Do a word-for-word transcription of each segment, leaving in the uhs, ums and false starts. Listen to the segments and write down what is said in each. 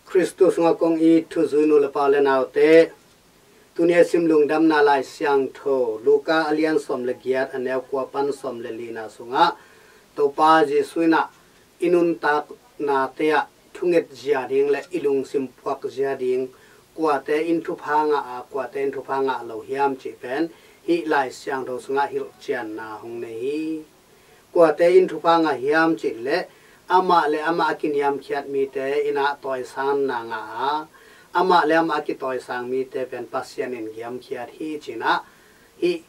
Khristu sungah kong it thuzui nu le pa le naute, tuni a sim Lungdamna Lai Siangtho Luka a lian sawm le giat, a neu kua pan sawm le lina sungah Topa Jesuh in ah i nuntaknate ah thunget zia ding le i lungsim puak zia ding, kuate in thupha ngah a, kuate in thupha ngah lo hiam cih pen hih Lai Siangtho sungah hilhcianna hong nei hi. Kuate in thupha ngah hiam cih leh amah le amah a kiniamkhiat mite in ah tawisangna ngah a, amah le amah a kitawisang mite pen Pasian in giamkhiat hi ci-in ah hih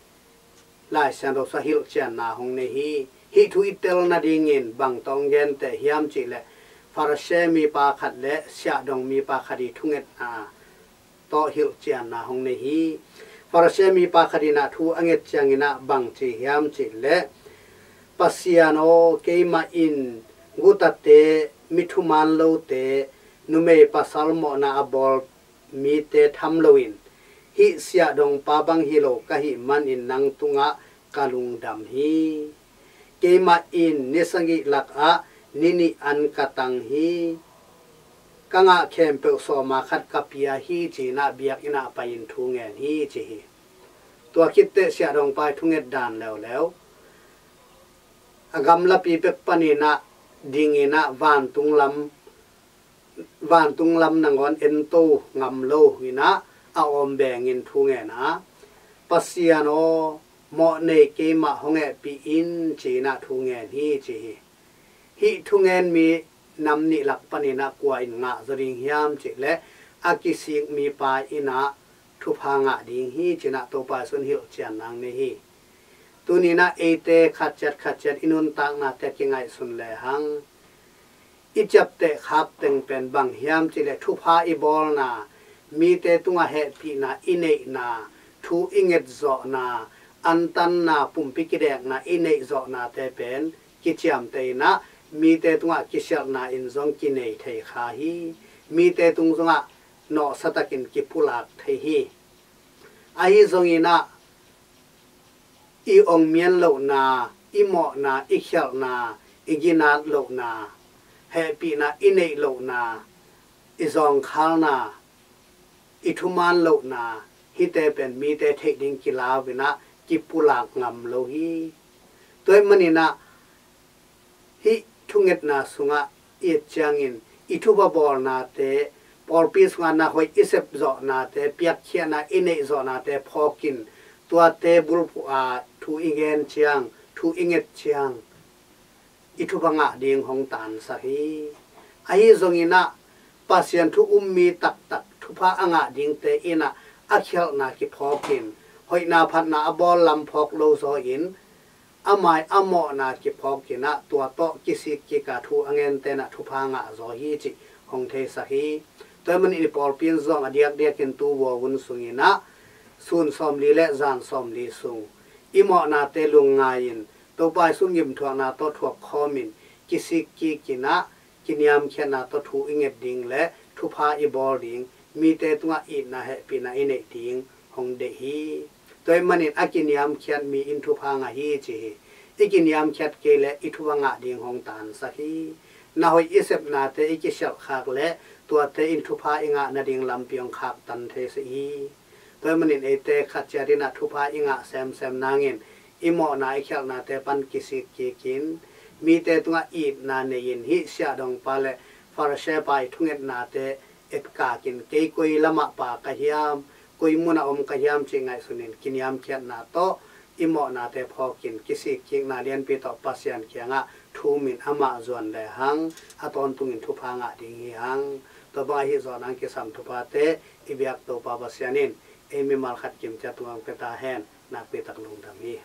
Lai Siangtho sungah hilhcianna hong nei hi. Hih thu i tel nadingin bang tawh hong genteh hiam cih leh Farasi mipa khat le siahdong mipa khat i thungetna tawh hilhcianna hong nei hi. Farasi mipa khat in ah thu a nget ciangin ah bang ci hiam cih leh, Pasian aw, keimah in gutate, mi thuman lote, numei pasal mawhna a bawl mite tham loin hih siahdongpa bang hi lo ka hih manin nang tungah ka lungdam hi. Keimah in ni sagih lakah ni nih an ka tang hi. Ka ngah khempeuh sawma khat ka pia hi ci-in ah biakinn ah pai-in thu ngen hi ci hi. Tua khitteh siahdongpa i thunget dan leuleu, a gamlapi pek panin ah dingin ah vantung lam, vantung lam nangawn ento ngam lo in ah a awm bengin thu ngen a, Pasian aw, mawhnei keimah hong hehpih in ci-in ah thu ngen hi ci hi. Hih thungen mi nam nih lak panin ah kua in ngah zaw ding hiam cih leh a kisik mipa in ah thupha ngah ding hi ci-in ah Topa Jesuh in hilhcianna hong nei hi. Tuni-in ah eite khatciat khatciat i nuntaknate kingaihsun lehang i ciapteh khak teng pen bang hiam cih leh thupha i bawlna, mite tungah hehpihna i neihna, thu i ngetzawhna, antanna, pumpi kidekna i neihzawhnate pen kiciamteh in ah mite tungah kisialhna in zong kinei thei kha hi. Mite tung zongah nawhsa takin kipulak thei hi. Ahi zongin ah i ong mian lohna, i mawhna, i khialhna, i ginat lohna, hehpihna i neih lohna, i zawngkhalna, i thuman lohna, hihte pen mite theih ding kilau in ah kipulak ngam lo hi. Tua ahih manin ah hih thungetna sungah i et ciangin i thupha bawlnate, pawlpi sungah na hoih i sepzawhnate, piakkhiatna i neihzawhnate phawkin tuate bulphuh a thu i gen ciang, thu i nget ciang i thupha ngah ding hong tansak hi. Ahi zongin ah Pasian thu um mi taktak thupha a ngah dingte in ah a khialhna kiphawkin, hoihna phatna a bawl lam phawk lo zaw in, a mai a mawhna kiphawk in ah tua tawh kisik kik a thu a ngente in ah thupha ngah zaw hi cih hong theisak hi. Tua ahih manin i pawlpi in zong a diakdiakin tu vuavun sungin ah sun sawmli le zan sawmli sung i mawhnate lungngai-in Topa Jesuh gimthuakna tawh thuak khawmin kisik kik in ah kiniamkhiatna tawh thu i nget ding le thupha i bawl ding, mite tungah itna hehpihna i neih ding hong deih hi. Tua ahih manin a kiniamkhiat mi in thupha ngah hi ci hi. I kiniamkhiat kei leh i thupha ngah ding hong tansak hi. Na hoih i sepnate i kisialh khak leh tuate in thupha i ngah nading lampi hong khaktan thei sih hi. Tua ahih manin eite khatciat in ah thupha i ngah semsem nangin i mawhna i khialhnate pan kisik kik in, mite tungah itna nei-in hih siahdongpa le Farisipa i thungetnate etkak in, kei koi lamah pa ka hiam, koi munah om ka hiam cih ngaihsun in kiniamkhiatna tawh i mawhnate phawkin kisik kikna lianpi tawh Pasian kiangah thum in amah zuan lehang a tawntungin thupha ngah ding hi hang. Tua bang ahi zawh nang kisam thuphate i biak Topa Pasian in ei mimal khat kimciat tungah hong pia ta hen. Nakpi tak lungdam hi.